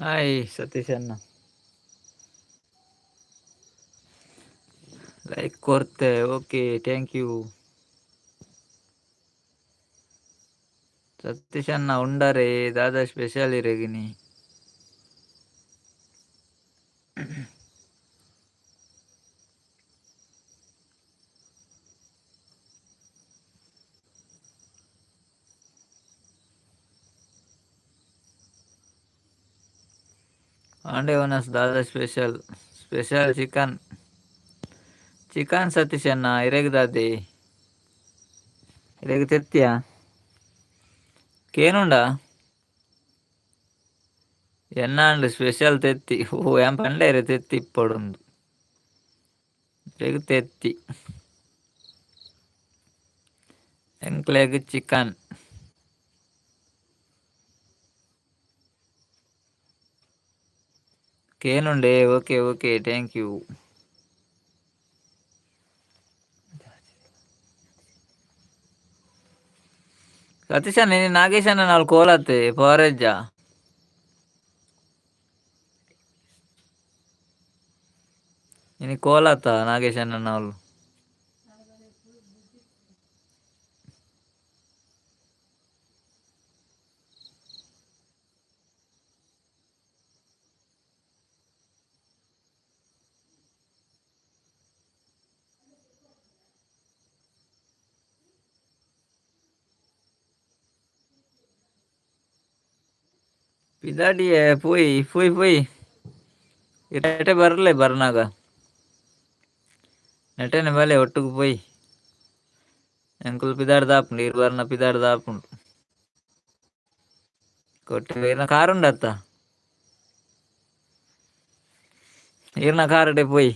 Hi Satish ಅಣ್ಣ. Like ಕೊರ್ತೆ, okay thank you. Satish ಅಣ್ಣ ಉಂಡರೆ ದಾದಾ ಸ್ಪೆಷಲ್ ಇರೆಗಿನಿ? ಆಂಡೆ ದಾದಾ special? Special chicken. Chicken Satish ಅಣ್ಣ, ಇರೆಗ್ ದಾದೆ? ಇರೆಗ್ ತೆತ್ತಿಯಾ? ಕೇನುಂಡಾ? ಎನ್ನಾಂಡ್ ಸ್ಪೆಷಲ್ ತೆತ್ತಿ. ಓ ಯಾನ್ ಪಂಡೇರೆ ತೆತ್ತಿ ಇಪ್ಪೊಡುಂದು. ಇರೆಗ್ ತೆತ್ತಿ, ಎಂಕ್ಲೆಗ್ chicken. ಕೇನುಂಡೆ, okay okay thank you. Satish ಅಣ್ಣ, ನಾಗೇಶ್ ಅಣ್ಣ ನಾಲ್ ಕೋಲತ್ತೆ ಪೋರೆಜ್ಜ? ಇನಿ ಕೋಲತ್ತ ನಾಗೇಶ್ ಅಣ್ಣ ನಾಲ್? ಪಿದಾಡಿಯೇ ಪೋಯಿ ಪೋಯಿ ಪೋಯಿ ಇರಟೆ ಬರಲೆ ಬರ್ನಾಗ ನೆಟನೆ ಬಲೆ ಒಟ್ಟುಗು ಪೋಯಿ. ಎಂಕುಲು ಪಿದಾಡ್ ದಾಪುಂಡು, ಇರ್ ಬರ್ನ ಪಿದಾಡ್ ದಾಪುಂಡು. ಕೊಟ್ಟು ಇರ್ನ ಕಾರ್ ಉಂಡತ್ತ? ಇರ್ನ ಕಾರುಡೆ ಪೋಯಿ.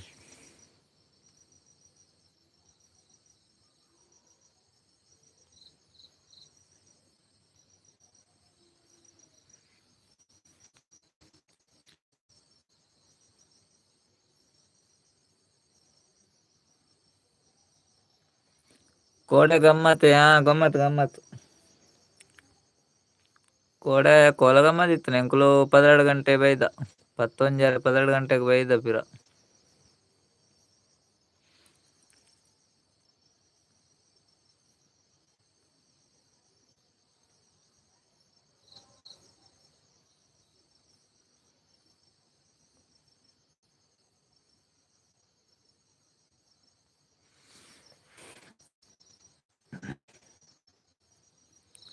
ಕೋಡೆ ಗಮ್ಮತ್, ಹಾ ಗಮ್ಮತ್ ಗಮ್ಮತ್. ಕೋಡೆ ಕೋಲ ಗಮ್ಮತ್ ಇತ್ತು. ಎಂಕುಲು 12 ಗಂಟೆ ಬೈದ, ಪತ್ತೊಂಜರೆ 12 ಗಂಟೆಗೆ ಬೈದ ಪಿರ.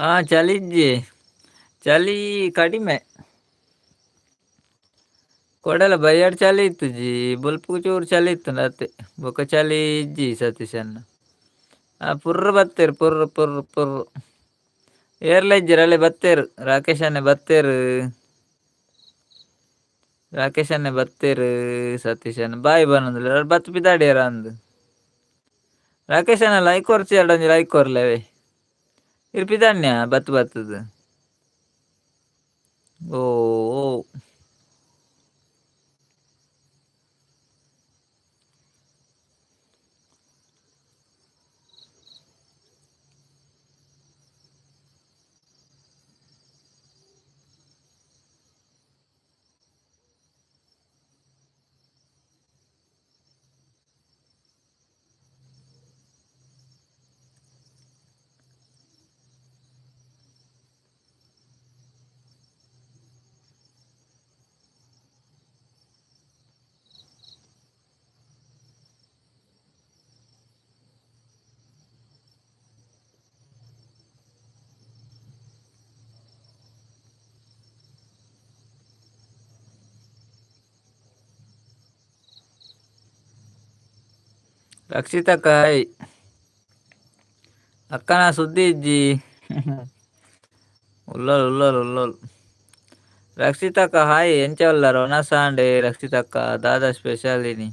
ಹಾ ಚಳಿ ಇಜ್ಜಿ, ಚಳಿ ಕಡಿಮೆ. ಕೊಡಲ ಬಯ್ಯಾಡ್ ಚಳಿ ಇತ್ತುಜಿ, ಬೊಲ್ಪುಗು ಚೂರು ಚಳಿ ಇತ್ತು ಅತ್ತೆ, ಬೊಕ ಚಳಿ ಇಜ್ಜಿ ಸತೀಶಣ್ಣ. ಆ ಪುರ್ರು ಬತ್ತೇರು, ಪುರ್ರು ಪುರ್ರು ಪುರ್ರು. ಏರ್ಲ ಇಜ್ಜಿರ ಅಲ್ಲೇ ಬತ್ತೇರು. ರಾಕೇಶ್ ಅಣ್ಣೆ ಬತ್ತೇರು, ರಾಕೇಶ್ ಅಣ್ಣೆ ಬತ್ತೇರು. ಸತೀಶ್ ಅಣ್ಣ ಬಾಯ್ ಬನ್ನೊಂದುಲ್ಲೆರ್, ಬತ್ತ್ ಪಿದಾಡಿಯರ ಅಂದ್. ರಾಕೇಶ್ ಅಣ್ಣ ಲೈಕ್ ಕೊರ್ಚಿ, ಎರಡೊಂಜಿ ಲೈಕ್ ಕೊರ್ಲೆವೆ. ಇರ್ ಪಿದಾಡ್ನ್ಯಾ ಬತ್ತ್ ಬತ್ತದು? ಓ ಓ ರಕ್ಷಿತಕ್ಕ ಹಾಯ್. ಅಕ್ಕನ ಸುದ್ದಿ ಇಜ್ಜಿ. ಉಲ್ಲೋಲ್ ಉಲ್ಲೋಲ್ ಉಲ್ಲೋಲ್. ರಕ್ಷಿತಕ್ಕ ಹಾಯ್, ಎಂಚ ಉಲ್ಲರ್? ವನಸ್ ಆಂಡ್ ರಕ್ಷಿತಕ್ಕ, ದಾದಾ ಸ್ಪೆಷಲ್ ಇನಿ?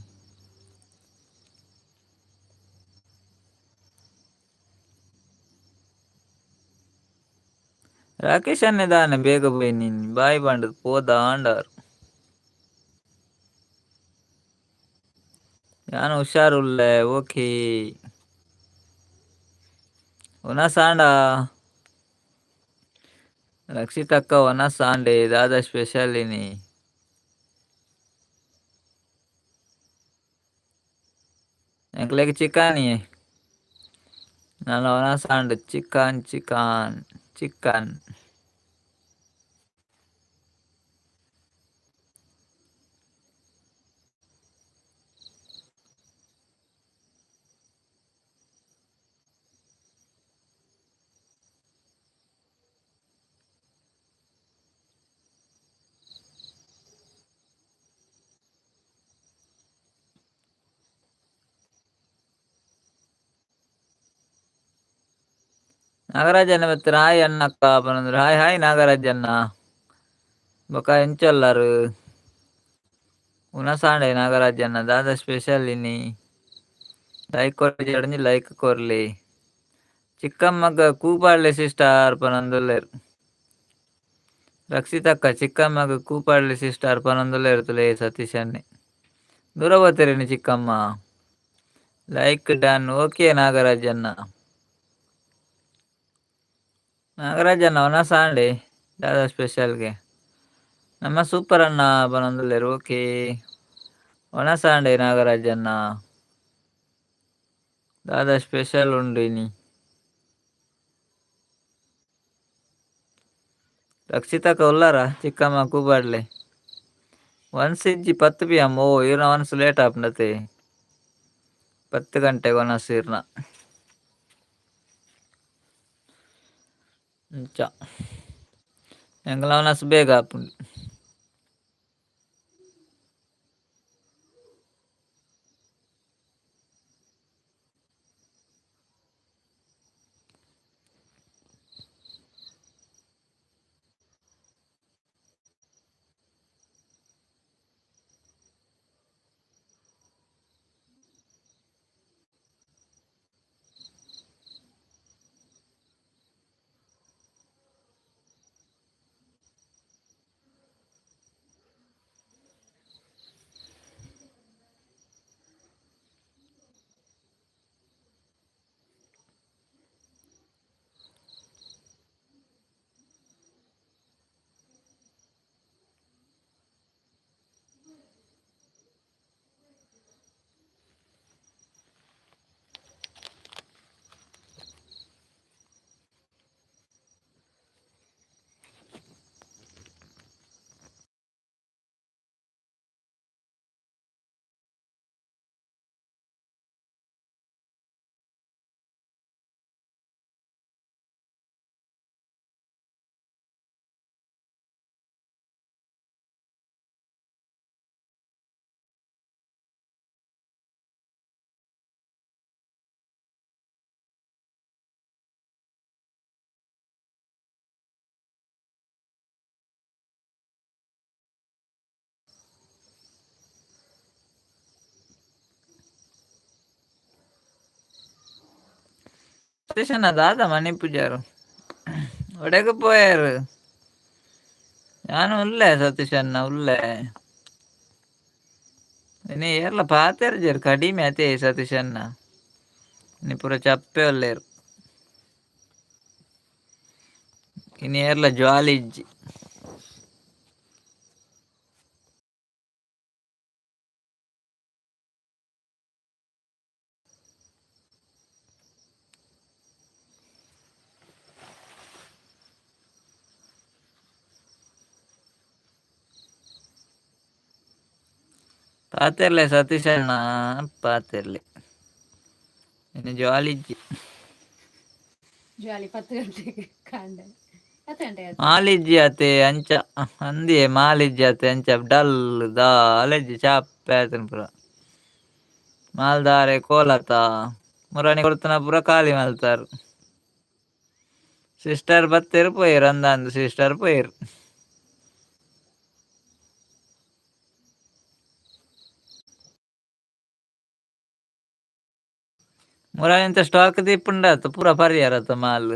ರಾಕೇಶ್ ಅಣ್ಣೆ ದಾನೆ ಬೇಗ ಪೋಯಿನಿ? ಬಾಯ್ ಪಂಡುದು ಪೋದಾಂಡಾರ್. ಯಾನ್ ಹುಷಾರ್ ಉಲ್ಲೆ, ಓಕೆ. ವನಸ್ ಆಂಡ? ರಕ್ಷಿತಕ್ಕ ವನಸ್ ಆಂಡ್ ದಾದ ಸ್ಪೆಷಲ್ ಇನಿ. ಎಂಕ್ಲೆಗ್ ಚಿಕನ್ ನನ ವನಸ್ ಆಂಡ್ ಚಿಕನ್ ಚಿಕನ್ ಚಿಕನ್. ನಾಗರಾಜಣ್ಣ ಬತ್ತೆರ್ ಹಾಯ್ ಅಣ್ಣಕ್ಕ ಪನೊಂದುಲ್ಲೆರ್ ಹಾಯ್ ಹಾಯ್ ನಾಗರಾಜಣ್ಣ. ಬೊಕ ಎಂಚ ಉಲ್ಲರ್. ವನಸ್ ಆಂಡ್ ನಾಗರಾಜಣ್ಣ ದಾದ ಸ್ಪೆಷಲ್ ಇನಿ. ಲೈಕ್ ಕೊರ್ತಿಜಡ ಲೈಕ್ ಕೊರ್ಲೆ. ಚಿಕ್ಕಮ್ಮಗ್ ಕೂಪಾಡ್ಲೆ ಸಿಸ್ಟರ್ ಪನೊಂದುಲ್ಲೆರ್. ರಕ್ಷಿತಕ್ಕ ಚಿಕ್ಕಮ್ಮಗ್ ಕೂಪಾಡ್ಲೆ ಸಿಸ್ಟರ್ ಪನೊಂದುಲ್ಲೆರ್ ತೂಲೆ ಸತೀಶ್ ಅಣ್ಣೆ. ದೂರ ಪೋತೆರ್ ಚಿಕ್ಕಮ್ಮ. ಲೈಕ್ ಡನ್ ಓಕೆ ನಾಗರಾಜಣ್ಣ. ನಾಗರಾಜಣ್ಣ ವನಸ್ ಆಂಡ್ ದಾದ ಸ್ಪೆಷಲ್ಗೆ. ನಮ್ಮ ಸೂಪರ್ ಅಣ್ಣ ಪನೊಂದುಲ್ಲೆರ್ ಓಕೆ. ವನಸ್ ಆಂಡ್ ನಾಗರಾಜಣ್ಣ. ದಾದ ಸ್ಪೆಷಲ್ ಉಂಡು ಇನಿ. ರಕ್ಷಿತಕ್ಕ ಉಲ್ಲಾರ ಚಿಕ್ಕಮ್ಮ ಕೂಪಾಡ್ಲೆ. ವನಸ್ ಇಜ್ಜಿ 10 PM ಓ ಈರ್ನ ವನಸ್ ಲೇಟ್ ಆಪುಂಡತೆ. 10 ಗಂಟೆಗೆ ವನಸ್ ಈರ್ನ. ಅಂಚ ಎಂಕ್ಲ ವನಸ್ ಬೇಗ ಆಪುಂಡು. ಸತೀಶಣ್ಣ ದಾದ ಮಣಿಪೂಜಾರು ಒಡೆಗ್ ಪೋಯೆರ್. ಯಾನ್ ಉಲ್ಲೆ ಸತೀಶಣ್ಣ ಉಲ್ಲೆ. ಇನಿ ಏರ್ಲ ಪಾತೆರ್ಜೆರ್ ಕಡಿಮೆ ಅತೆ ಸತೀಶಣ್ಣ. ಇನಿ ಪೂರ ಚಪ್ಪೆ ಉಲ್ಲೆರ್. ಇನಿ ಏರ್ಲ ಜ್ವಾಲಿ ಇಜ್ಜಿ. ಪಾತೆರ್ಲೆ ಸತೀಶಣ್ಣ ಪಾತೆರ್ಲೆ. ಇನಿ ಜ್ವಾಲಿ ಇಜ್ಜಿ. ಜಾಲಿ 10 ಗಂಟೆಗೆ ಕಾಂಡೆ 10 ಗಂಟೆಗೆ ಆಯ್ತು. ಮಾಲಿಜ್ಜಿ ಅತೆ ಅಂಚ ಅಂದಿಯೇ ಮಾಲಿಜ್ಜಿ ಅತೆ ಅಂಚ ಡಲ್ ದಾಲ ಇಜ್ಜಿ ಚಾಪ್ಪೆ ಆತುಂಡು ಪೂರ. ಮಾಲ್ದಾರೆ ಕೋಲತ ಮುರಾನಿ ಕೊರ್ತುನ ಪೂರ ಖಾಲಿ ಮಲ್ತಾರ್. ಸಿಸ್ಟರ್ ಬತ್ತೆರ್ ಪೋಯೆರ್ ಅಂದಂದ್ ಸಿಸ್ಟರ್ ಪೋಯೆರ್. ಮುರಾನಿ ಸ್ಟಾಕ್ ದೀಪುಂಡತ ಪೂರ ಪರಿಯರತ ಮಾಲ್.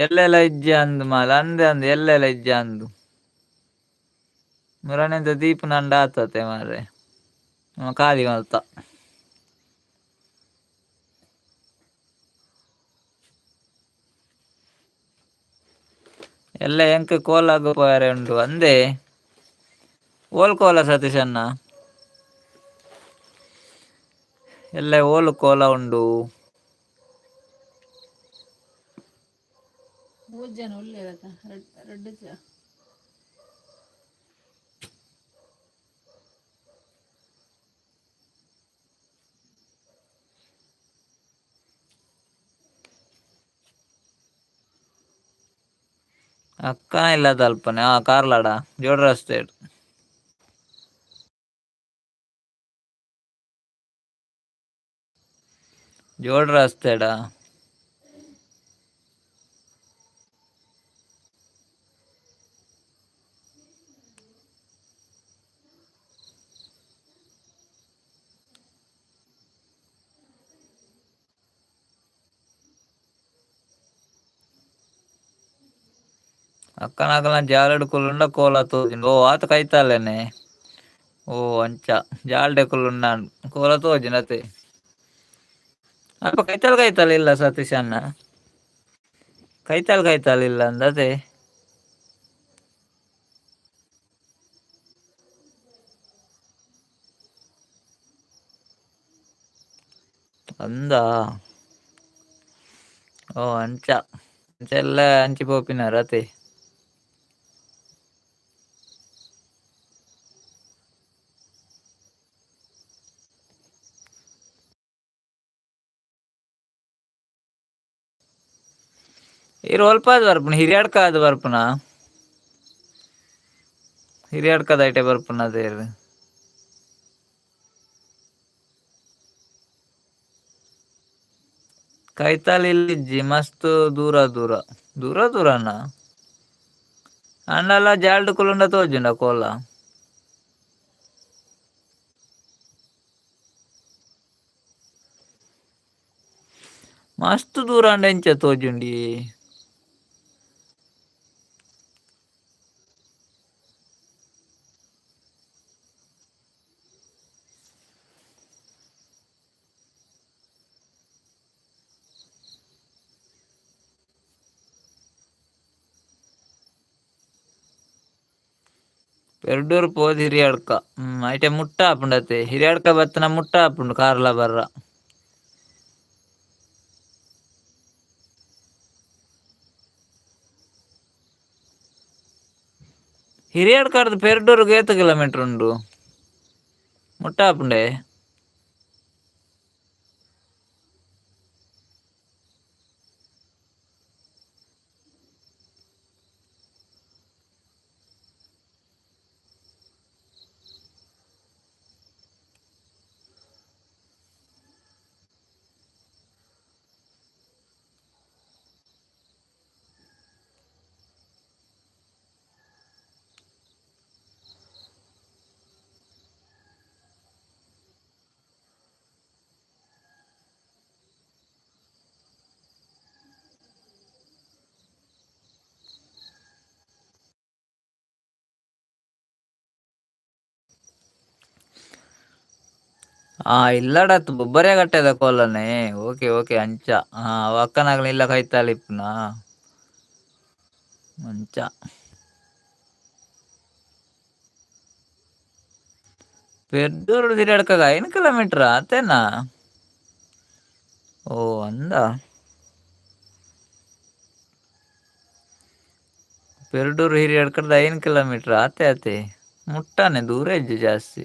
ಎಲ್ಲೆಲ್ಲ ಇಜ್ಜಿ ಅಂದ್ ಮಾಲ್ ಅಂದೆ ಅಂದ್ ಎಲ್ಲೆಲ್ಲ ಇಜ್ಜಿ ಅಂದ್. ಮುರಾನಿ ದೀಪುನಂಡ ಆತತೆ ಮಾರ್ರೆ. ನಮ ಖಾಲಿ ಮಲ್ತ. ಎಲ್ಲ ಎಂಕ್ ಕೋಲಾಗ ಪೋಯರೆ ಉಂಡು ಅಂದೆ. ಓಲ್ ಕೋಲ ಸತೀಶಣ್ಣ? ಎಲ್ಲ ಓಲು ಕೋಲ ಉಂಡು? ಮೂರು ಜನ ಒಳ್ಳೆಯದ ರಡ್ಡು ಜ. ಅಕ್ಕನ ಇಲ್ಲ ತಲ್ಪನೆ. ಆ ಕಾರ್ಲಾಡ ಜೋಡ್ ರಸ್ತೆ. ಜೋಡ್ ರಸ್ತೆಡ. ಅಕ್ಕನಕಲ್ನ ಜಾಲಡ್ ಕುಲ್ಲುಂಡ ಕೋಲ ತೋಜುಂಡು. ಓ ಆತ ಕೈತಾಲೇನೆ. ಓ ಅಂಚ ಜಾಲ್ಡೆ ಕುಲ್ಲುಂಡ ಕೋಲ ತೋಜುಂಡು ಅತೆ. ಅಲ್ಪ ಕೈತಾಲ್ ಕೈತಾಲ್ ಇಲ್ಲ ಸತೀಶ್ ಅಣ್ಣ. ಕೈತಾಲ್ ಕೈತಾಲ್ ಇಲ್ಲ ಅಂದತೆ. ಅಂದ ಓ ಅಂಚ ಅಂಚ ಎಲ್ಲ ಅಂಚಿ ಪೋಪಿನಾರ ಅತೆ. ಈರ್ ಒಲ್ಪಾದ್ ಬರ್ಪುನ? ಹಿರಿಯಡ್ಕ ಆದ್ ಬರ್ಪುನ? ಹಿರಿಯಡ್ಕದ ಐಟೆ ಬರ್ಪುನ ಅದೇರ್? ಕೈತಾಲ್ ಇಲ್ಲಿಜ್ಜಿ, ಮಸ್ತ್ ದೂರ ದೂರ ದೂರ ದೂರನ. ಅಂಡಲ ಜಾಲ್ಡ್ ಕುಲ್ಲುಂಡ ತೋಜುಂಡ ಕೋಲ. ಮಸ್ತ್ ದೂರ ಅಂಡ ಎಂಚ ತೋಜುಂಡಿ? ಪೆರ್ಡೂರು ಪೋದು ಹಿರಿಯಡ್ಕ. ಐಟೆ ಮುಟ್ಟ ಆಪುಂಡತೆ. ಹಿರಿಯಡ್ಕ ಬತ್ತನ ಮುಟ್ಟ ಆಪುಂಡು ಕಾರ್ಲ ಬರ್ರ. ಹಿರಿಯಡ್ಕರ್ದು ಪೆರ್ಡೂರುಗು ಏತ್ ಕಿಲೋಮೀಟರ್ ಉಂಡು? ಮುಟ್ಟ ಆಪುಂಡೆ? ಆ ಇಲ್ಲಡತ್ ಬೊಬ್ಬರೇ ಕಟ್ಟೆದ ಕೋಲನೆ. ಓಕೆ ಓಕೆ ಅಂಚ. ಹಾ ಅಕ್ಕನಾಗ್ಲ ಇಲ್ಲ ಕೈತಾಲ್ ಇಪ್ಪುನಾ ಅಂಚ. ಪೆರ್ಡೂರು ಹಿರಿಯಡ್ಕಗ 5 ಕಿಲೋಮೀಟರ್ ಅತೇನಾ? ಓ ಅಂದ. ಪೆರ್ಡೂರು ಹಿರಿಯಡ್ಕದ 5 ಕಿಲೋಮೀಟರ್ ಆತೆ ಆತೆ. ಮುಟ್ಟಾನೆ ದೂರ ಇಜ್ಜಿ ಜಾಸ್ತಿ.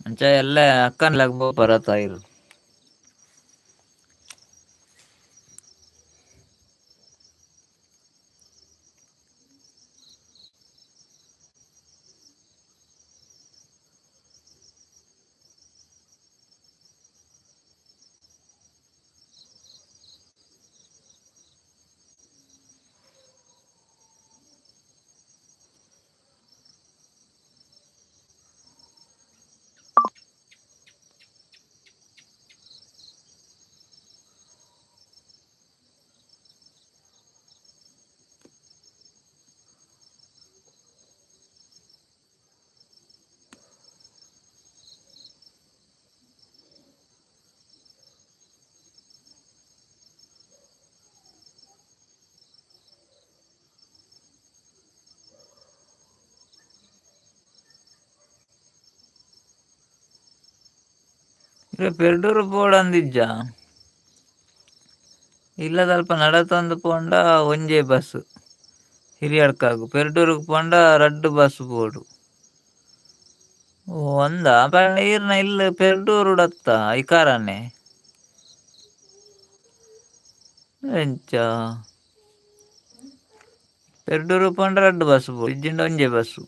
ಅಂಚ ಎಲ್ಲ ಅಕ್ಕನ ಪೋಪರ ಇರು. ಇರೆ ಪೆರ್ಡೂರು ಪೋಡಂದಿಜ್ಜ ಇಲ್ಲದಲ್ಪ ನಡತೊಂದು ಪೋಂಡ ಒಂಜೇ ಬಸ್ ಹಿರಿಯಡ್ಕಾಗು ಪೆರ್ಡೂರುಗ್ ಪೋಂಡ ರಡ್ಡ್ ಬಸ್ ಪೋಡು. ಓ ಅಂದ ಪಂಡ ಈರ್ನ ಇಲ್ಲ್ ಪೆರ್ಡೂರುಡತ್ತ ಐಕಾರನೆ ಎಂಚ ಪೆರ್ಡೂರು ಪೋಂಡ ರಡ್ಡ್ ಬಸ್ ಪೋಡು ಇಜ್ಜಿಂಡ ಒಂಜೇ ಬಸ್ಸು.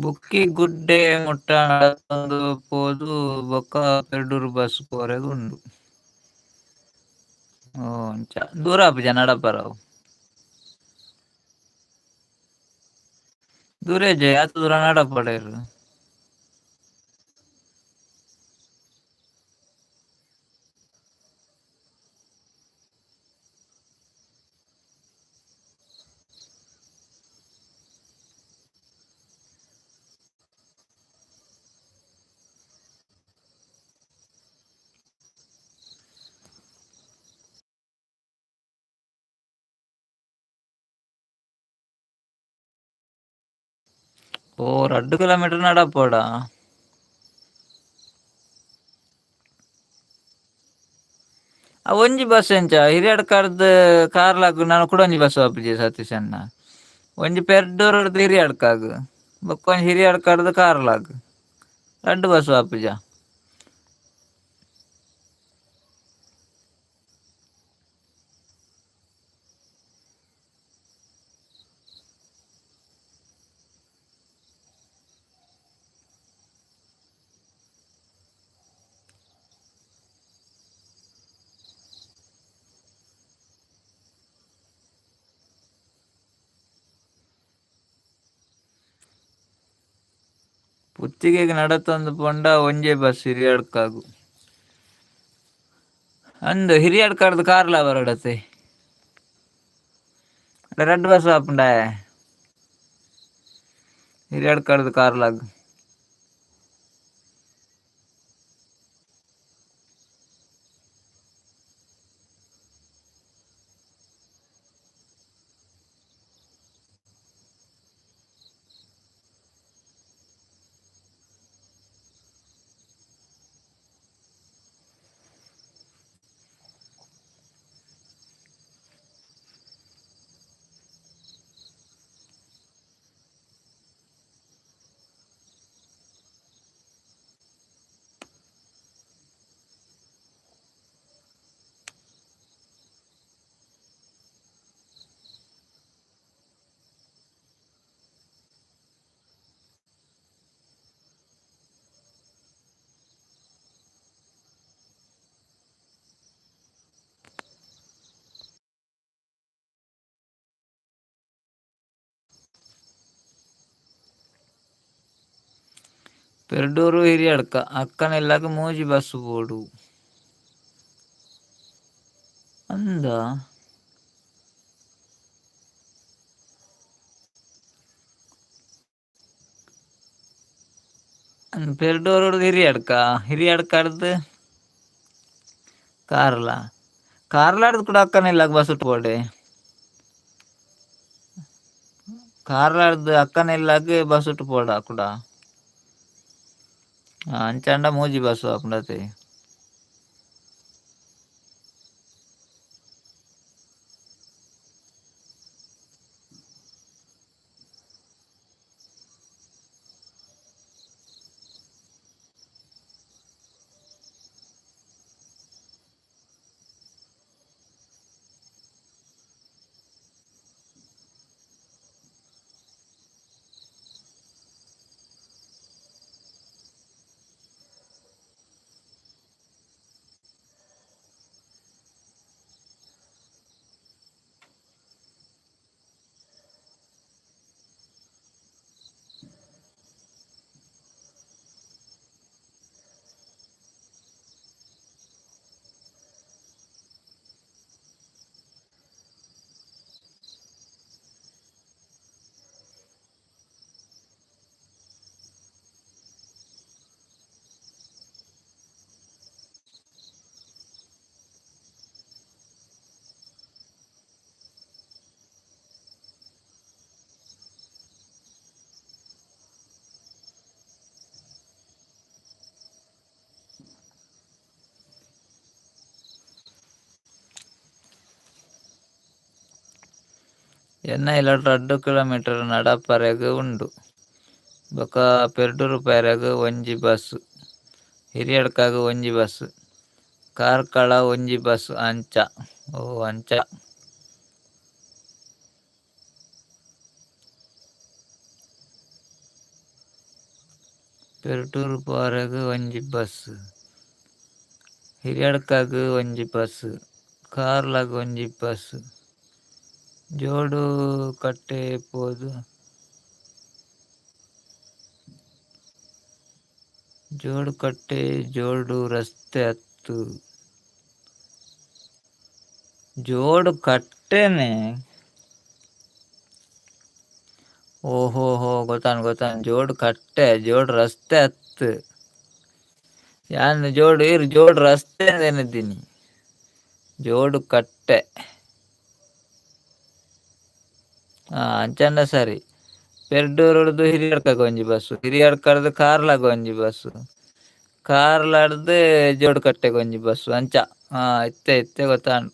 ಬುಕ್ಕಿ ಗುಡ್ಡೆ ಮುಟ್ಟ ನಡತೊಂದು ಪೋದು ಬೊಕ್ಕ ಪೆರ್ಡೂರು ಬಸ್ ಪೋರೆಗ್ ಉಂಡು. ಓ ಅಂಚ ದೂರ ಆಪುಜ ನಡಪರ ಅವು. ದೂರ ಇಜ್ಜೆ ಆತ್ ದೂರ ನಡಪಡೇರು. ಓ 2 ಕಿಲೋಮೀಟರ್ ನಡಪೋಡ. ಆ ಒಂಜಿ ಬಸ್ ಎಂಚ ಹಿರಿಯಡ್ಕರ್ದ್ ಕಾರ್ಲಾಗ್ ನಾನು ಕುಡ ಒಂಜಿ ಬಸ್ ಆಪುಜಿ ಸತೀಶ್ ಅಣ್ಣ. ಒಂಜಿ ಪೆರ್ಡೂರುಡ್ದು ಹಿರಿಯಡ್ಕಾಗ್ ಬೊಕ್ಕ ಒಂಜಿ ಹಿರಿಯಡ್ಕರ್ದ್ ಕಾರ್ಲಾಗ್ ರಡ್ಡ್ ಬಸ್ ಆಪುಜ. ಪುತ್ತಿಗೆಗ್ ನಡತೊಂದು ಪೋಂಡ ಒಂಜೇ ಬಸ್ ಹಿರಿಯಡ್ಕಾಗು. ಅಂದ್ ಹಿರಿಯಡ್ಕರ್ದ್ ಕಾರ್ಲ ಬರಡತೆ. ರಡ್ಡ್ ಬಸ್ ಆಪುಂಡ ಹಿರಿಯಡ್ಕರ್ದ್ ಕಾರ್ಲಾಗ್. ಪೆರ್ಡೂರು ಹಿರಿಯಡ್ಕ ಅಕ್ಕನ ಇಲ್ಲಗ್ ಮೂಜಿ ಬಸ್ ಬೋಡು. ಅಂದ. ಪೆರ್ಡೂರು ಹಿರಿಯಡ್ಕ ಹಿರಿಯಡ್ಕಡ್ದು ಕಾರ್ಲ ಕಾರ್ಲಾಡ್ದು ಕೂಡ ಅಕ್ಕನ ಇಲ್ಲ ಬಸ್ ಬೋಡೆ. ಕಾರ್ಲಾಡ್ದು ಅಕ್ಕನ ಇಲ್ಲಾಗ ಬಸ್ ಪೋಡ ಕೂಡ. ಅಂಚಾಂಡ ಮೂಜಿ ಬಸ್ ಆಪುಂಡತೆ. ಎನ್ನ ಇಲ್ಲಡ್ 2 ಕಿಲೋಮೀಟರ್ ನಡಪರೆಗ್ ಉಂಡು. ಬೊಕ ಪೆರ್ಡೂರು ಪೋಯೆರೆಗ್ ಒಂಜಿ ಬಸ್, ಹಿರಿಯಡ್ಕಗ್ ಒಂಜಿ ಬಸ್, ಕಾರ್ಕಳ ಒಂಜಿ ಬಸ್ ಅಂಚ ಓ ಅಂಚ. ಪೆರ್ಡೂರು ಪೋರೆಗ್ ಒಂಜಿ ಬಸ್, ಹಿರಿಯಡ್ಕಗ್ ಒಂಜಿ ಬಸ್, ಕಾರ್ಲಗ್ ಒಂಜಿ ಬಸ್, ಜೋಡುಕಟ್ಟೆ ಪೋದು ಜೋಡುಕಟ್ಟೆ ಜೋಡು ರಸ್ತೆ ಅತ್ತು ಜೋಡುಕಟ್ಟೆನೆ. ಓಹೋ ಹೋ, ಗೊತ್ತಾನ್ ಗೊತ್ತಾನ್, ಜೋಡುಕಟ್ಟೆ ಜೋಡು ರಸ್ತೆ ಅತ್ತು. ಯಾನ್ ಜೋಡು ಇರು ಜೋಡು ರಸ್ತೆ ಎನ್ನಿದ್ದೀನಿ, ಜೋಡುಕಟ್ಟೆ. ಅಂಚಂಡ ಸರಿ. ಪೆರ್ಡೂರುಡ್ದು ಹಿರಿಯಡ್ಕಗ್ ಒಂಜಿ ಬಸ್ಸು, ಹಿರಿಯಡ್ಕಡ್ದು ಕಾರ್ಲಾಗ್ ಒಂಜಿ ಬಸ್ಸು, ಕಾರ್ಲಾಡ್ದು ಜೋಡುಕಟ್ಟೆಗ್ ಒಂಜಿ ಬಸ್ಸು ಅಂಚ. ಇತ್ತೆ ಇತ್ತೆ ಗೊತ್ತಾಂಡ್.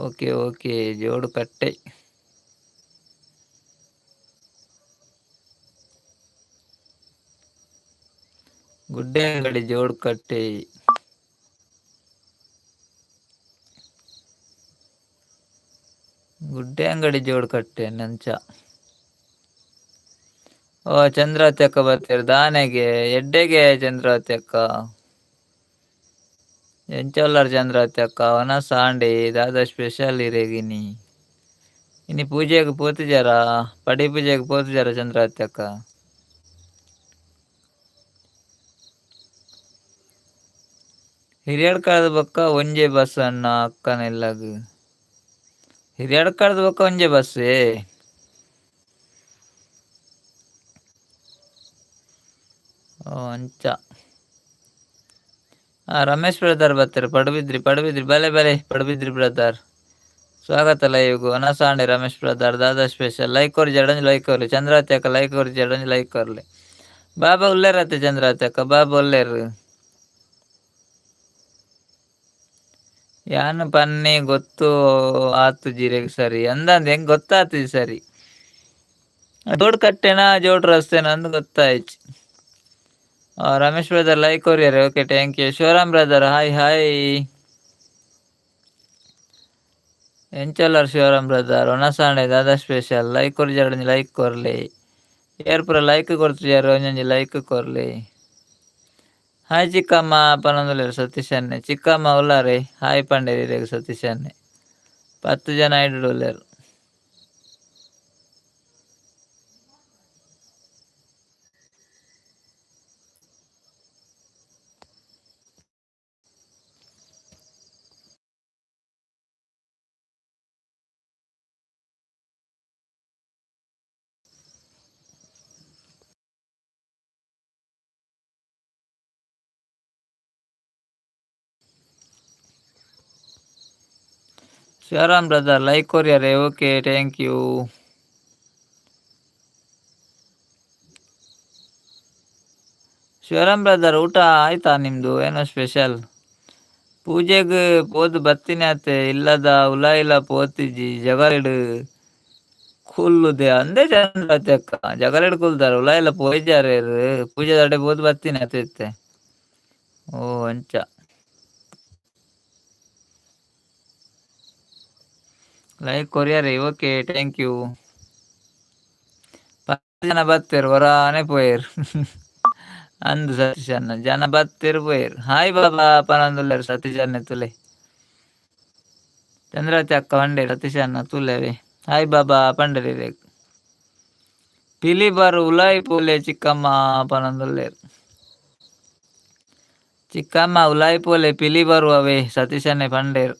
Okay okay, Jodukatte. ಗುಡ್ಡೆಂಗಡಿ ಜೋಡುಕಟ್ಟೆ. ಗುಡ್ಡೆ ಅಂಗಡಿ ಜೋಡುಕಟ್ಟೆ ನಂಚ. ಓ ಚಂದ್ರಾವತಿ ಅಕ್ಕ ಬರ್ತೀರ ದಾನೆಗೆ ಎಡ್ಡೆಗೆ ಚಂದ್ರಾವತಿ ಅಕ್ಕ. ಎಂಚೊಲ್ಲರ್ ಚಂದ್ರಾವತಿ ಅಕ್ಕ ವನಸ್ ಸಾಂಡೆ ದಾದ ಸ್ಪೆಷಲ್ ಇರೆಗಿನಿ. ಇನಿ ಪೂಜೆಗೆ ಪೋತುಜಾರ, ಪಡಿ ಪೂಜೆಗೆ ಪೋತುಜಾರ ಚಂದ್ರಾವತಿ ಅಕ್ಕ? ಹಿರಿಯಡ್ಕದ ಬೊಕ್ಕ ಒಂಜೆ ಬಸ್ ಅಣ್ಣ ಅಕ್ಕನ ಇಲ್ಲಗ್. ಹಿರಿಯಡ್ಕದ ಬೊಕ್ಕ ಒಂಜೆ ಬಸ್ಸೇ. ಓ ಅಂಚ. ರಮೇಶ್ ಬ್ರದರ್ ಬರ್ತಾರೆ ಪಡುಬಿದ್ರಿ ಪಡುಬಿದ್ರಿ, ಬಲೆ ಬಲೆ ಪಡುಬಿದ್ರಿ ಬ್ರದರ್, ಸ್ವಾಗತ ಲೈವ್ಗು. ವನಸಾಂಡೆ ರಮೇಶ್ ಬ್ರದರ್, ದಾದಾ ಸ್ಪೆಷಲ್ ಲೈಕ್ ಕೊರ್ ಜಡಂಜ್ ಲೈಕ್ ಕೊರ್ಲಿ. ಚಂದ್ರಾವತಿ ಅಕ್ಕ ಲೈಕ್ ಕೊರ್ ಜಡಂಜ್ ಲೈಕ್ ಕೊರ್ಲಿ. ಬಾಬಾ ಉಲ್ಲೇರತ್ತೆ ಚಂದ್ರಾವತಿ ಅಕ್ಕ, ಬಾಬಾ ಉಲ್ಲೇರು. ಯಾನ್ ಪನ್ನಿ ಗೊತ್ತು ಆತುಜಿ ಸರಿ ಅಂದಂದ್ ಹೆಂಗ್ ಗೊತ್ತಾತುಜಿ ಸರಿ. ಜೋಡ್ ಕಟ್ಟೆನಾ ಜೋಡ್ ರಸ್ತೆನಾ ಅಂದ್ ಗೊತ್ತಾಯ್ತು. ರಮೇಶ್ ಬ್ರದರ್ ಲೈಕ್ ಕೊರಿಯರ್, okay thank you. Shivaram brother hi hi. ಎಂಚೊಲ್ಲರ್ ಶಿವರಾಮ್ ಬ್ರದರ್? ವನಸಾಂಡೆ ದಾದಾ ಸ್ಪೆಷಲ್ ಲೈಕ್ ಕೊರ್ಜಾರ್ ಒಂಜಿ ಲೈಕ್ ಕೊರ್ಲಿ. ಏರ್ ಪೂರ ಲೈಕ್ ಕೊರ್ತುಜಾರ್ ಒಂಜೊಂಜಿ ಲೈಕ್ ಕೊರ್ಲಿ. ಹಾಯ್ ಚಿಕ್ಕಮ್ಮ ಪನೊಂದುಲ್ಲೆರ್ ಸತೀಶ್ ಅಣ್ಣೆ. ಚಿಕ್ಕಮ್ಮ ಉಲ್ಲಾರೆ, ಹಾಯ್ ಪಂಡೆರ್ ಇರೆಗ್ ಸತೀಶ್ ಅಣ್ಣೆ. 10 ಜನ ಐಡುಡು ಉಲ್ಲೆರ್. ಶಿವರಾಮ್ ಬ್ರದರ್ ಲೈಕ್ ಕೊರಿಯರೆ. Okay, thank you. Shivaram brother ಊಟ ಆಯ್ತಾ ನಿಮ್ದು? ಏನೋ ಸ್ಪೆಷಲ್? ಪೂಜೆಗ್ ಪೋದು ಬತ್ತಿನಿ ಅತ್ತೆ, ಇಲ್ಲದ ಉಲಾಯಿಲ ಪೋತಿಜಿ. ಜಗಲಿಡ್ ಕುಲ್ಲುದೆ ಅಂದೇ ಚಂದ್ರಾವತಿ ಅಕ್ಕ. ಜಗಲಿಡ್ ಕುಲ್ದಾರ, ಉಲಾಯಿಲ ಪೋಯಿಜಾರೇರು. ಪೂಜೆ ದಡೆ ಪೋದು ಬತ್ತಿನಿ ಅತ್ತೆ ಇತ್ತೆ. ಓ ಅಂಚ. ಲೈಕ್ ಕೊರಿಯರೆ. Okay, thank you. ಜನ ಬತ್ತೇರು ಹೊರಾನೆ ಪೋಯೇರು ಅಂದು ಸತೀಶ್ ಅಣ್ಣ. ಜನ ಬತ್ತೇರು ಪೋಯೇರು. ಹಾಯ್ ಬಾಬಾ ಪನೊಂದುಲ್ಲೆರ್ ಸತೀಶ್ ಅಣ್ಣೆ ತುಲೆ. ಚಂದ್ರಾವತಿ ಅಕ್ಕ ಪಂಡೇರ್ ಸತೀಶ್ ಅಣ್ಣ ತುಲೆವೆ. ಹಾಯ್ ಬಾಬಾ ಪಂಡೇರ್ ಇರೆಗ್. ಪಿಲಿ ಬಾರು ಉಲಾಯಿ ಪೋಲೆ ಚಿಕ್ಕಮ್ಮ ಪನೊಂದುಲ್ಲೆರ್. ಚಿಕ್ಕಮ್ಮ ಉಲಾಯಿ ಪೋಲೆ ಪಿಲಿ ಬರುವವೆ ಸತೀಶ್ ಅಣ್ಣೆ ಪಂಡೇರ್.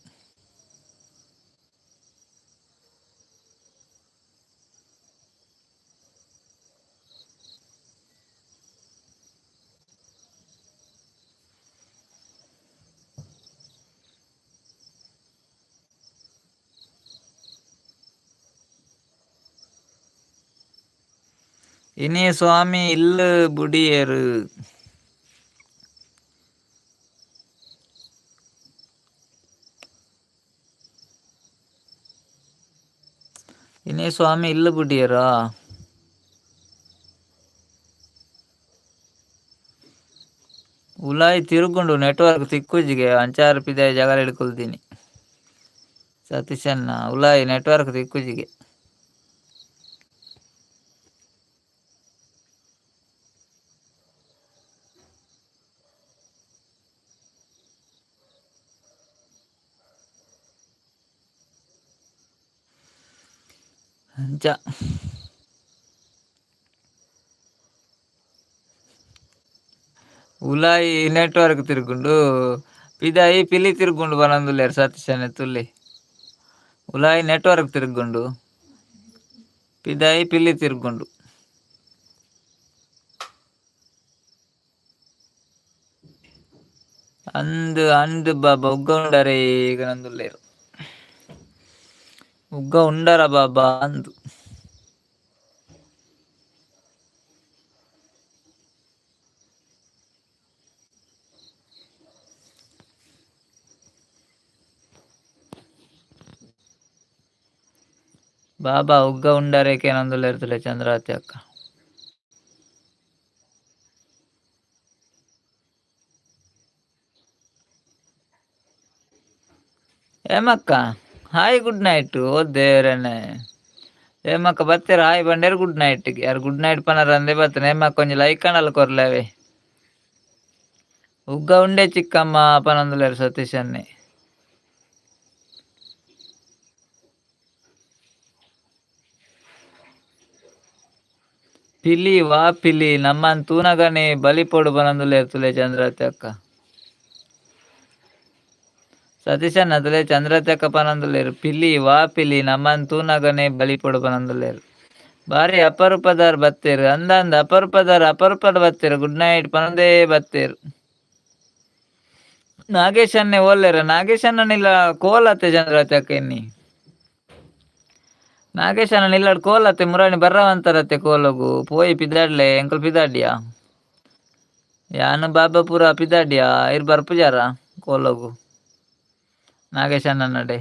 ಇನಿ ಸ್ವಾಮಿ ಇಲ್ಲ್ ಬುಡಿಯೆರ್. ಇನಿ ಸ್ವಾಮಿ ಇಲ್ಲ್ ಬುಡಿಯೆರಾ? ಉಲಾಯಿ ತಿರುಗುಂಡು ನೆಟ್ವರ್ಕ್ ತಿಕ್ಕುಜಿಗೆ ಅಂಚಾರ್ ಪಿದಾಯಿ ಜಗಲಿಡ್ ಕುಲ್ದಿನಿ. ಸತೀಶಣ್ಣ ಉಲಾಯಿ ನೆಟ್ವರ್ಕ್ ತಿಕ್ಕುಜಿಗೆ. ಅಂಚ. ಉಲಾಯಿ ನೆಟ್ವರ್ಕ್ ತಿರುಗುಂಡು ಪಿದಾಯಿ ಪಿಲಿ ತಿರುಗುಂಡು ಪನೊಂದುಲ್ಲೆರ್ ಸತೀಶಣ್ಣೆ ತುಲೆ. ಉಲಾಯಿ ನೆಟ್ವರ್ಕ್ ತಿರುಗುಂಡು ಪಿದಾಯಿ ಪಿಲಿ ತಿರುಗುಂಡು. ಅಂದ್ ಅಂದ್ ಬಾಬಾ ಉಗ್ಗ ಉಂಡರೇ ಪನೊಂದುಲ್ಲೆರ್. ಉಗ್ಗ ಉಂಡರ ಬಾಬಾ ಅಂದ್. ಬಾಬಾ ಉಗ್ಗ ಉಂಡರೆ ಕೇನೊಂದುಲ್ಲೆರ್ ತುಲೆ ಚಂದ್ರಾವತಿ ಅಕ್ಕ. ಹೇಮಕ್ಕ ಹಾಯ್ ಗುಡ್ ನೈಟ್. ಓ ದೇವರನೆ. ಹೇಮಕ್ಕ ಬತ್ತೆರ್ ಹಾಯ್ ಪಂಡೇರ್ ಗುಡ್ ನೈಟ್. ಯಾರ್ ಗುಡ್ ನೈಟ್ ಪನರ ಅಂದೇ ಬತ್ತನೆ. ಹೇಮಕ್ಕ ಒಂಜಿ ಲೈಕ್ ಆಂಡಲ ಕೊರ್ಲೆವೆ. ಉಗ್ಗ ಉಂಡೆ ಚಿಕ್ಕಮ್ಮ ಪನೊಂದುಲ್ಲೆರ್ ಸತೀಶ್ ಅಣ್ಣೆ. ಪಿಲಿ ವಾ ಪಿಲಿ ನಮ್ಮನ್ ತೂನಗನೆ ಬಲಿಪೊಡು ಪನೊಂದುಲ್ಲೆರ್ ತುಲೆ ಚಂದ್ರಾವತಿ ಅಕ್ಕ. ಸತೀಶಣ್ಣ ತುಲೆ ಚಂದ್ರಾವತಿ ಅಕ್ಕ ಪನೊಂದುಲ್ಲೆರ್ ಪಿಲಿ ವಾ ಪಿಲಿ ನಮ್ಮನ್ ತೂನಗನೆ ಬಲಿಪೊಡು ಪನೊಂದುಲ್ಲೆರ್. ಬಾರಿ ಅಪರೂಪದಾರ್ ಬತ್ತೆರ್. ಅಂದಂದ್ ಅಪರೂಪದಾರ್ ಅಪರೂಪಡ್ ಬತ್ತೆರ್. ಗುಡ್ ನೈಟ್ ಪನೊಂದೇ ಬತ್ತೆರ್. ನಾಗೇಶ್ ಅಣ್ಣೆ ಓಲ್ಲೆರ್? ನಾಗೇಶ್ ಅಣ್ಣನಿಲ್ಲ ಕೋಲತ್ತೆ ಚಂದ್ರಾವತಿ ಅಕ್ಕ ಇನ್ನಿ. ನಾಗೇಶ್ ಅಣ್ಣ ಇಲ್ಲಡ್ ಕೋಲತ್ತೆ ಮುರಾಣಿ ಬರ್ರವಂತರತ್ತೆ ಕೋಲಗು ಪೋಯಿ ಪಿದಾಡ್ಲೆ ಎಂಕುಲು ಪಿದಾಡ್ಯಾ. ಯಾನ್ ಬಾಬಾ ಪೂರ ಪಿದಾಡ್ಯಾ ಇರ್ ಬರ್ಪುಜಾರ ಕೋಲಗು ನಾಗೇಶ್ ಅಣ್ಣನಡೆ.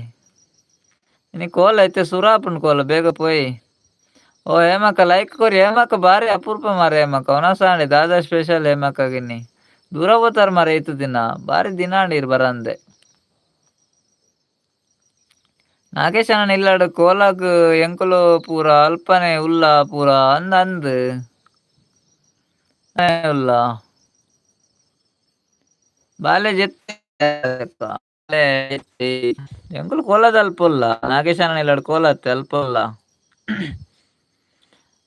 ಇನಿ ಕೋಲ ಇತ್ತೆ ಸುರಾಪುಂಡು ಕೋಲ ಬೇಗ ಪೋಯಿ. ಓ ಹೇಮಕ್ಕ ಲೈಕ್ ಕೊರಿ. ಹೇಮಕ್ಕ ಬಾರಿ ಅಪರೂಪ ಮಾರೆ ಹೇಮಕ್ಕ. ಒನಸಾಂಡೆ ದಾದಾ ಸ್ಪೆಷಲ್ ಹೇಮಕ್ಕಗಿನ್ನಿ. ದೂರ ಪೋತಾರ ಮಾರೆ ಇತ್ತು ದಿನ ಬಾರಿ ದಿನ ಆಂಡ್ ಇರ್ ಬರಂದೆ. ನಾಗೇಶ್ ಅಣ್ಣನ ಇಲ್ಲಡ್ ಕೋಲಾಗ್ ಎಂಕುಲು ಪೂರ ಅಲ್ಪನೆ ಉಲ್ಲ ಪೂರ ಅಂದ್ ಅಂದ್. ಉಲ್ಲ. ಬಾಲೆ ಜೆತ್ತೆ ಎಂಕುಲು ಕೋಲದ ಅಲ್ಪ ಉಲ್ಲ. ನಾಗೇಶ್ ಅಣ್ಣನ ಇಲ್ಲಡ್ ಕೋಲತ್ತೆ ಅಲ್ಪ ಉಲ್ಲ.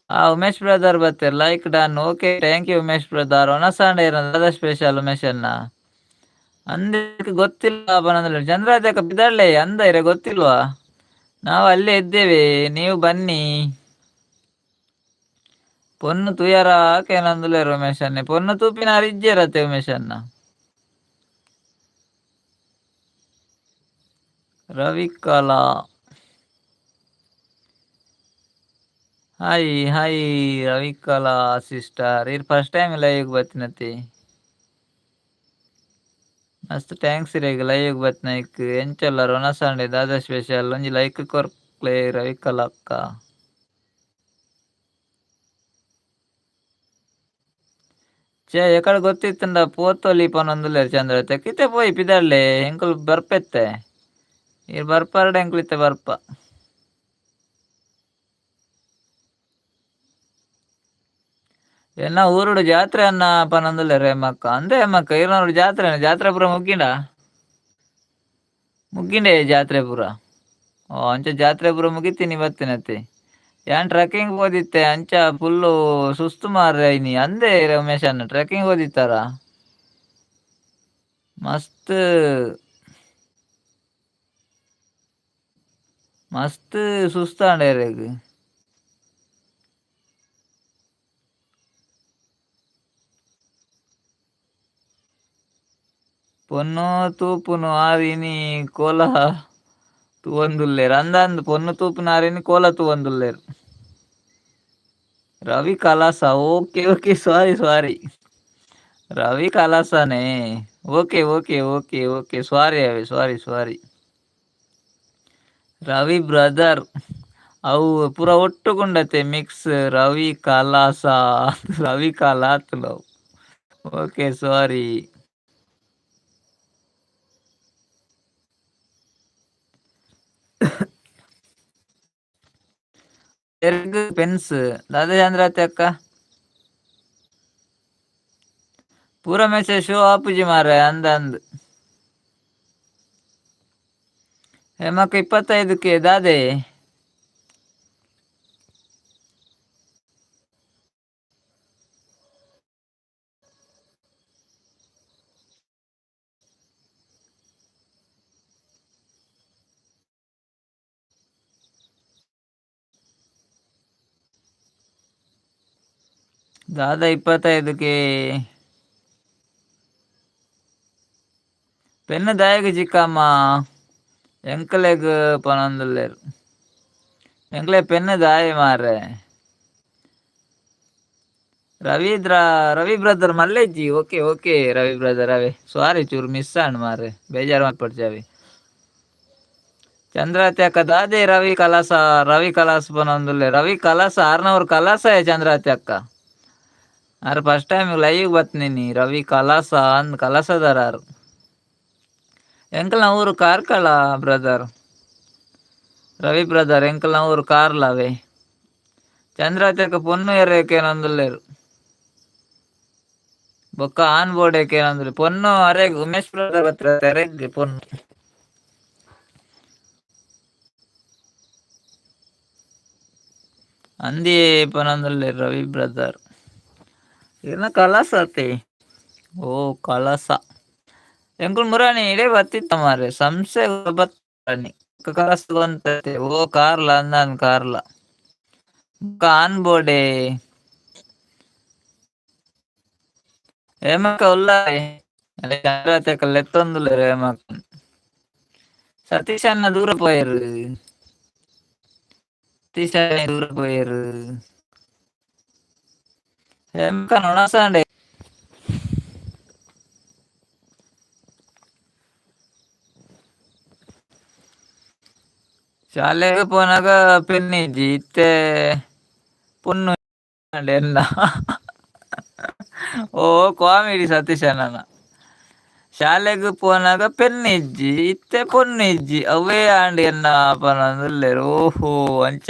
ಆ ಉಮೇಶ್ ಬ್ರದರ್ ಬತ್ತೆರ್ like done. Okay thank you Umesh brother. ಒನಸಾಂಡೆ ದಾದಾ ಸ್ಪೆಷಲ್ ಉಮೇಶ್ ಅಣ್ಣ. ಅಂದಕ್ಕೆ ಗೊತ್ತಿಲ್ಲ ಪನೊಂದುಲ್ಲೆರ್. ಚಂದ್ರಾವತಿ ಅಕ್ಕ ಪಿದಾಡ್ಲೆ ಅಂದ ಇರೆ ಗೊತ್ತಿಲ್ವಾ? ನಾವು ಅಲ್ಲೇ ಇದ್ದೇವೆ ನೀವು ಬನ್ನಿ. ಪೊನ್ನು ತೂಯರ ಕೇನೊಂದುಲ್ಲೆರ್ ಉಮೇಶ್ ಅಣ್ಣೆ. ಪೊನ್ನು ತೂಪಿನಾರ್ ಇಜ್ಜೆರತ್ತೆ ಉಮೇಶ್ ಅಣ್ಣ. Ravikala. Hi hi Ravikala sister. ಈರ್ ಫಸ್ಟ್ ಟೈಮ್ ಲೈವ್ ಬತ್ತಿನತಿ. ಮಸ್ತ್ thanks ಇರೆಗ್ ಲೈವ್ ಬತ್ತಿನೈಕ್. ಎಂಚಲ್ಲ ರೊನಸಂಡೆ ದಾದಾ ಸ್ಪೆಷಲ್? ಒಂಜಿ ಲೈಕ್ ಕೊರ್ಲೆ ರವಿಕಲಾ ಅಕ್ಕ. ಛೇ, ಎಕಡೆ ಗೊತ್ತಿತ್ತಂಡ ಪೋತೊಲಿ ಪನೊಂದುಲ್ಲೆರ್ ಚಂದ್ರತೆ. ಕಿತೆ ಪೋಯಿ ಪಿದರ್ಲೆ, ಎಂಕುಲು ಬರ್ಪೆತ್ತೆ. ಈರ್ ಬರ್ಪರ್ಡ ಎಂಕುಲು ಇತ್ತೆ ಬರ್ಪ. ಎನ್ನ ಊರುಡು ಜಾತ್ರೆ ಅನ್ನ ಪನೊಂದುಲ್ಲೆರ್ ಹೇಮಕ್ಕ. ಅಂದೆ ಹೇಮಕ್ಕ, ಈರ್ನ ಜಾತ್ರೆ ಜಾತ್ರೆ ಪೂರ ಮುಗ್ಗಿಂಡ? ಮುಗ್ಗಿಂಡೆ ಜಾತ್ರೆ ಪೂರ. ಓ, ಅಂಚ ಜಾತ್ರೆ ಪೂರ ಮುಗಿತೀನಿ ಬತ್ತಿನತೆ. ಯಾನ್ ಟ್ರೆಕ್ಕಿಂಗ್ ಪೋದಿತ್ತೆ, ಅಂಚ ಫುಲ್ಲು ಸುಸ್ತು ಮಾರ್ರೆ ಇನಿ. ಅಂದೆ ರಮೇಶ್ ಅಣ್ಣ, ಟ್ರೆಕ್ಕಿಂಗ್ ಓದಿತ್ತಾರ? ಮಸ್ತ್ ಮಸ್ತ್ ಸುಸ್ತಾಂಡ ಇರೆಗ್. ಪೊನ್ನು ತೂಪುನು ಆರ್ ಇನಿ ಕೋಲ ತೂವೊಂದುಲ್ಲೆರ್. ಅಂದಂದ್, ಪೊನ್ನು ತೂಪುನ ಆರ್ ಇನಿ ಕೋಲ ತೂವೊಂದುಲ್ಲೆರ್. ರವಿ ಕಲಾಸ, ಓಕೆ ಓಕೆ, ಸಾರಿ ಸಾರಿ. ರವಿ ಕಲಾಸನೇ. Okay okay okay okay, ಸಾರಿ ಅವೆ, ಸಾರಿ ಸಾರಿ. ರವಿ ಬ್ರದರ್, ಅವು ಪೂರ ಒಟ್ಟುಗುಂಡತೆ ಮಿಕ್ಸ್. ರವಿ ಕಲಾಸ, ರವಿ ಕಲಾತ್ಲವು. ಓಕೆ, ಸಾರಿ. ಪೆನ್ಸ್ ದಾದಾ ಚಂದ್ರಾತಿ ಅಕ್ಕ. ಪೂರ ಮೆಸೇಜ್ ಶೋ ಆಪುಜಿ ಮಾರ್ರೆ. ಅಂದ ಅಂದ್ ಹೇಮಕ್ಕ, 25ಕ್ಕೆ ದಾದೆ? ದಾದಾ 25ಕ್ಕೆ? ಪೆನ್ ದಾಯೆಗ್ ಚಿಕ್ಕಮ್ಮ? ಎಂಕ್ಲೆಗ್ ಪನೊಂದುಲ್ಲೆರ್. ಎಂಕ್ಲೆ ಪೆನ್ ದಾಯೆ ಮಾರ್ರೆ? ರವೀಂದ್ರ, ರವಿ ಬ್ರದರ್ ಮಲ್ಲೆಜ್ಜಿ. ಓಕೆ ಓಕೆ ರವಿ ಬ್ರದರ್, ಅವೇ ಸಾರಿ, ಚೂರು ಮಿಸ್ ಆಂಡ್ ಮಾರ್ರೆ, ಬೇಜಾರು ಮಲ್ಪೊಡ್ಚಿ ಅವೆ. ಚಂದ್ರಾತಿ ಅಕ್ಕ, ದಾದೆ ರವಿ ಕಲಾಸ? ರವಿ ಕಲಾಸ್ ಪನೊಂದುಲ್ಲೆ. ರವಿ ಕಲಾಸ, ಆರ್ನವ್ರು ಕಲಾಸ. ಚಂದ್ರಾತಿ ಅಕ್ಕ, ಆರ್ ಫಸ್ಟ್ ಟೈಮ್ ಲೈವ್ ಬತ್ತೀನಿ. ರವಿ ಕಲಾಸ ಅಂದ್, ಕಲಾಸದಾರ ಆರು. ಎಂಕಲ್ನ ಊರು ಕಾರ್ಕಳ ಬ್ರದರ್. ರವಿ ಬ್ರದರ್, ಎಂಕಲ್ನ ಊರು ಕಾರ್ಲವೇ. ಚಂದ್ರಾತಿ ಅಕ್ಕ, ಪೊನ್ನು ಏರೇಕೇನೊಂದುಲ್ಲೆರ್. ಬೊಕ್ಕ ಆನ್ ಬೋರ್ಡ್ ಏಕೇನೊಂದುಲ್ಲೆ. ಪೊನ್ನು ಅರೆಗ್, ಉಮೇಶ್ ಬ್ರದರ್ ಬತ್ರ ಅರೆಗ್ ಪೊನ್ನು. ಅಂದಿ ಪನೊಂದುಲ್ಲೆರ್ ರವಿ ಬ್ರದರ್. ಇರ್ನ ಕಲಾಸ ಅತೆ. ಓ, ಕಳಸ. ಎಂಕುಲು ಮುರಾನಿ ಇಡೆ ಬತ್ತಿತ್ತ ಮಾರ್ರೆ, ಸಂಸೆ ಬತ್ತಿ ಕಲಸ ಗೊಂತತೆ. ಓ, ಕಾರ್ಲ ಅಂದಾನ್, ಕಾರ್ಲ. ಬೊಕ್ಕ ಆನ್ ಬೋರ್ಡೆ ಹೇಮಕ್ಕ ಉಲ್ಲಾರೆ. ಲೆತ್ತೊಂದುಲ್ಲೆರ್ ಹೇಮಕ್ಕ. ಸತೀಶ್ ಅಣ್ಣ ದೂರ ಪೋಯೆರ್. ಸತೀಶ್ ಅಣ್ಣ ದೂರ ಪೋಯೆರ್. ಹೇಮಕ್ಕ ನೊಣಸಾಂಡೆ. ಶಾಲೆಗ್ ಪೋನಾಗ ಪೆನ್ ಇಜ್ಜಿ, ಇತ್ತೆ ಪೊನ್ನು ಎನ್ನ. ಓ, ಕಾಮಿಡಿ ಸತೀಶ್ ಅಣ್ಣನ. ಶಾಲೆಗ್ ಪೋನಾಗ ಪೆನ್ ಇಜ್ಜಿ, ಇತ್ತೆ ಪೊನ್ನು ಇಜ್ಜಿ, ಅವೇ ಆಂಡ್ ಎನ್ನ ಪನೊಂದುಲ್ಲೆರ್. ಓಹೋ, ಅಂಚ.